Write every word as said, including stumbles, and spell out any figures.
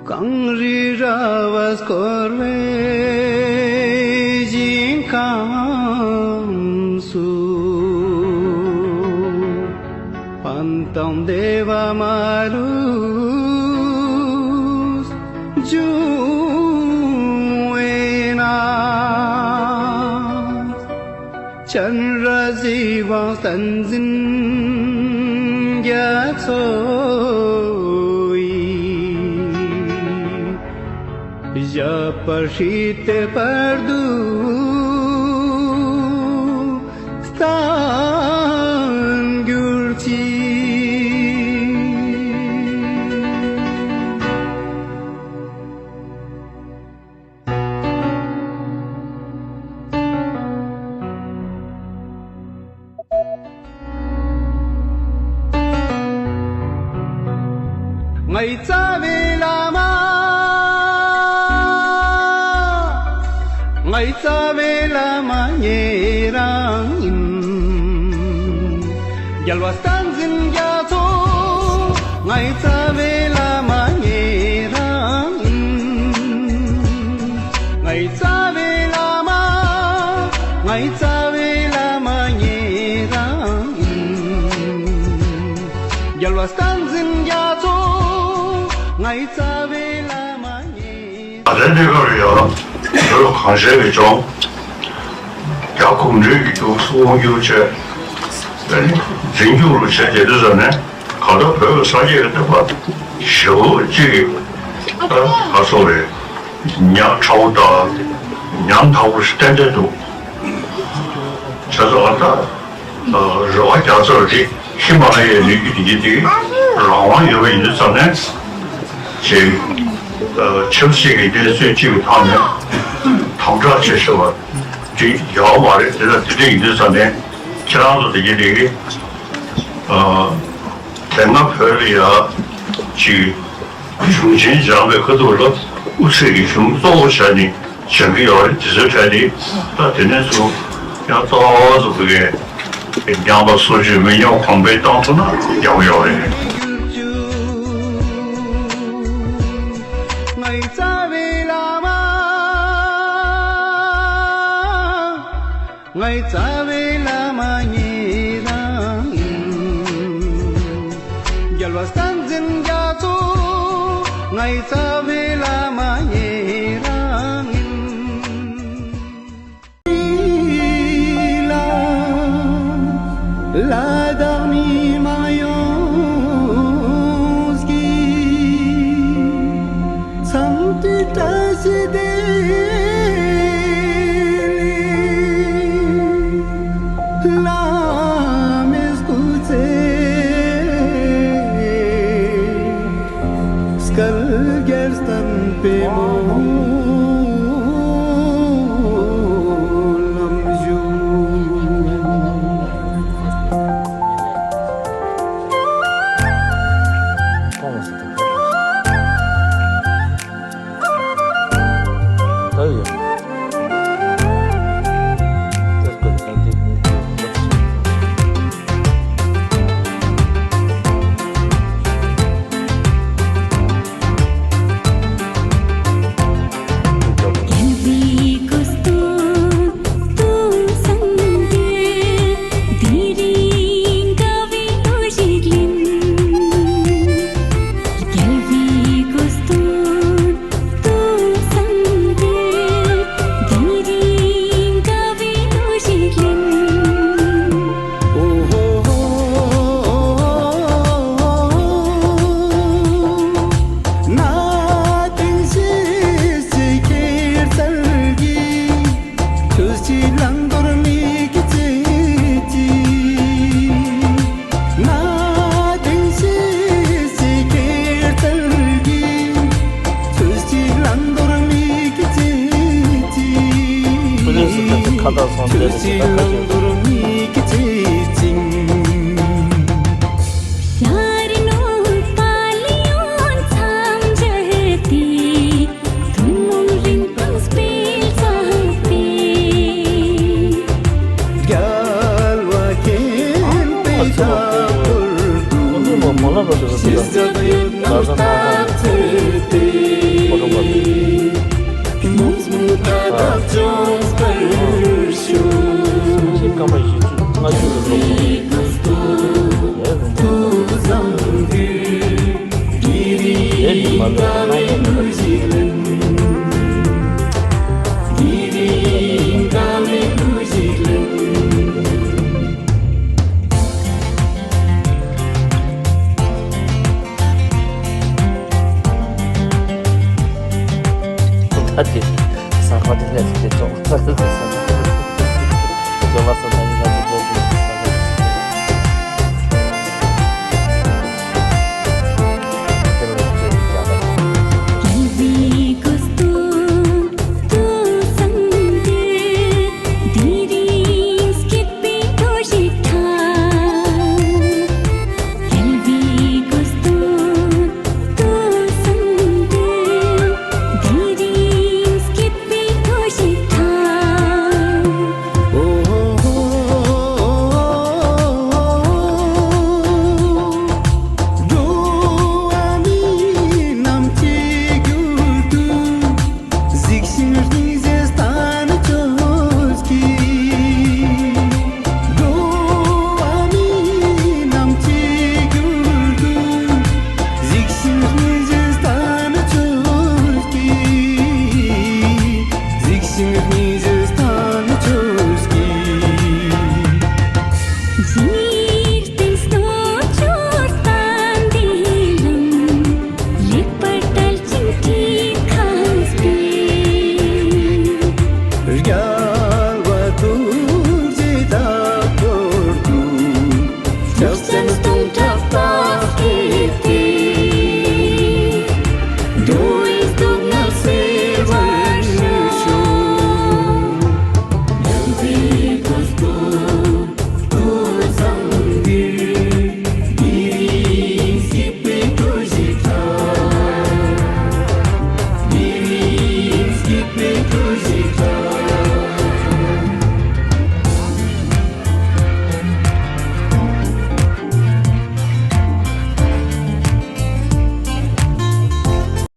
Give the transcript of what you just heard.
གངས་རི་ར་བས་བསྐོར་བའི་ཞིང་ཁམས་སུ། ཕན་དང་བདེ་བ་མ་ལུས་འབྱུང་བས་ན། སྤྱན་རས་གཟིགས་དབང་བསྟན་འཛིན་རྒྱ་མཚོ་ཡི། ཞབས་པད་བསིལ་ཏེ་བར་དུ་བརྟན་གྱུར་ཅིག། ངའི་རྩ་བའི་བླ་མ། ངའི་རྩ་བའི་བླ་མ་ངེད་རང་ཡིན། རྒྱལ་བ་བསྟན་འཛིན་རྒྱ་མཚོ། ངའི་རྩ་བའི་བླ་མ་ངེད་རང་ཡིན། ངའི་རྩ་བའི་བླ་མ། ངའི་རྩ་བའི་བླ་མ་ངེད་རང་ཡིན། རྒྱལ་བ་བསྟན་འཛིན་རྒྱ་མཚོ། ངའི་རྩ་བའི་བླ་མ་ངེད། ད་ལྟའི་གནས་སྐབས་ལ་ཡང་བོད་གངས་ཅན་གྱི་ལྗོངས་རྒྱ་གུང་ཁྲན་གྱིས་དབང་སྒྱུར་བྱས། ཨ་ནི་འཛིན་སྐྱོང་རུ་བྱས་བསྡད་དུས་ཙམ་ནས། གང་ལྟར་བོད་ཀྱི་སངས་རྒྱས་ཀྱི་བསྟན་པ་ཞེ་པོ་ཅིག་གི་ཨ་ཁ་སོ་རེད། ཉག་ཕྲ་བོ་དང་ཉམ་ཐག་པོ་ཞིག་ཏན་ཏན་འདུག་བྱས་ཙང་ཨ་ད་རེ་བ་རྒྱ་མཚོར་རེད། ཧི་མ་ལ་ཡའི་ལུས་རྒྱུད་འདི་དེ་རང་དབང་ཡོད་པ་ཡིན་དུས་ཙམ་ནས་ཅིག་ཆབ་སྲིད་ཀྱི་གནས་ཚུལ་གཅིག་གི་ཐོག་ནས་དམ་དྲག་བྱེད་ཤེས་པ་འདི་ཡོད་མ་རེད། དེ་ལ་དེ་འདྲ་ཡིན་དུས་ཙམ་ནས་ཁྱེད་རང་ཚོ་དེ་གི་དེ་གི་དེ་སྔ་བོད་ལ་ཡ་ཅིག་གཞུང་ཆེན་སྦྱངས་པའི་ཁ་ཐུག་ལ་དབུ་ཚད་ཀྱི་གཞུང་གཙོ་བོ་བྱས་ནས་སྦྱང་གི་ཡོད་རེད། དེ་ཚོའི་གྲས་དེ་ད་དེ་ནས་བཟུང་ཡང་ཏོག་ཙམ་བོད་སྐད་ཉམས་པ་སོར་ཆུད་མི་ཉམས་གོང་འཕེལ་གཏོང་ཐུབ་ན་ཡག་པོ་ཡོད་རེད། ངའི་རྩ་བའི་བླ་མ། ངའི་རྩ་བའི་བླ་མ་ངེད་རང་ཡིན། རྒྱལ་བ་བསྟན་འཛིན་རྒྱ་མཚོ། ངའི་རྩ་བའི་བླ་མ་ངེད་རང་ཡིན། ལ་ལ་དྭགས་མི་མང་ཡོངས་ཀྱི། ཚངས་དྲི་བཀྲ་ཤིས་བདེ་ལེགས། བླ་མའི་སྐུ་ཚེ་བསྐལ་བརྒྱར་བརྟན་པའི་སྨོན་ལམ་ཞུ། རྒྱལ་བའི་སྐུ་གདུང་དུ་བསམ་སྟེ། དེ་རིང་དགའ་བའི་གླུ་ཞིག་ལེན། ཨོ་ཧོ་ཧོ། གནའ་དེང་ཕྱིས་སུ་ཁྱེར་ཚར་གྱི། ཆུ་སྐྱེས་བླང་དོར་མིག་གིས་བཅད་ཀྱིས། གནའ་དེང་ཕྱིས་སུ་ཁྱེར་ཚར་གྱི། ཆུ་སྐྱེས་བླང་དོར་མིག་གིས་བཅད་ཅིང་། ཆུ་སྐྱེས་བླང་དོར་མིག་གིས་བཅད་ཅིང་། ཤར་ནུབ་པ་ལི་ཡོན་མཚམས་བཅད་དེ། ཐུན་མོང་རིན་ཐང་སྤེལ་ཚར་ཏེ། རྒྱལ་བ་མཁྱེན་པའི་ལྟ་བུར་དུ། ཕྱི་ཟླ་ཡོད་ན་སྟག་ཚེ་ཏེ། ད་དེ་ས་ཁ་དེ་ལས་དེ་ཅོག་ཅོག་ལ་ས་ད་ཡིན་ན་དེ་ཅོག་ཅོག་ས་ཁ་དེ་ལས་དེ་ཅོག་ལ།